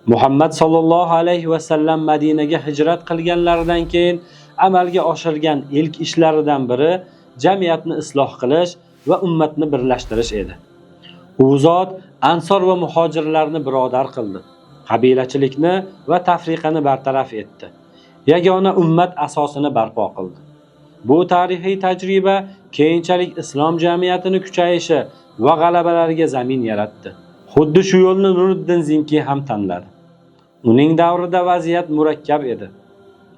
Muhammad sollallohu alayhi vasallam Madinaga hijrat qilganlaridan keyin amalga oshirgan ilk ishlaridan biri jamiyatni isloh qilish va ummatni birlashtirish edi. U zot ansor va muhojirlarni birodar qildi. Qabilachilikni va tafriqani bartaraf etdi. Yagona ummat asosini barpo qildi. Bu tarixiy tajriba keyinchalik islom jamiyatini kuchayishi va g'alabalariga zamin yaratdi. Xuddi shu yo'lni Nuriddin Zinki ham tanladi. Uning davrida vaziyat murakkab edi.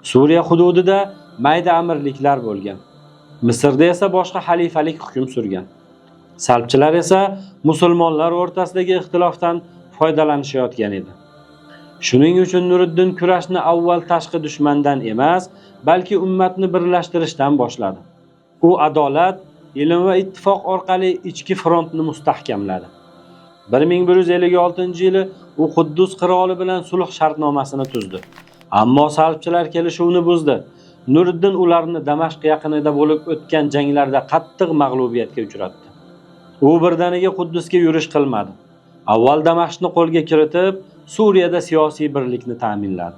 Suriya hududida mayda amirliklar bo'lgan. Misrda esa boshqa xalifalik hukm surgan. Salbchilar esa musulmonlar o'rtasidagi ixtilofdan foydalanishayotgan edi. Shuning uchun Nuriddin kurashni avval tashqi dushmandan emas, balki ummatni birlashtirishdan boshladi. U adolat, ilm va ittifoq orqali ichki frontni mustahkamladi. 1156-yili u Quddus qiroli bilan sulh shartnomasini tuzdi. Ammo salbchilar kelishuvni buzdi. Nuriddin ularni Damashq yaqinida bo'lib o'tgan janglarda qattiq mag'lubiyatga uchratdi. U birdaniga Quddusga yurish qilmadi. Avval Damashqni qo'lga kiritib, Suriyada siyosiy birlikni ta'minladi.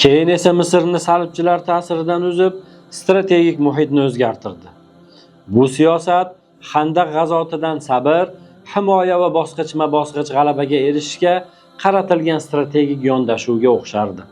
Keyin esa Misrni salbchilar ta'siridan uzib, strategik muhitni o'zgartirdi. Bu siyosat Xandaq g'azotidan sabr, himoya va bosqichma-bosqich g'alabaga erishishga qaratilgan strategik yondashuvga o'xshardi.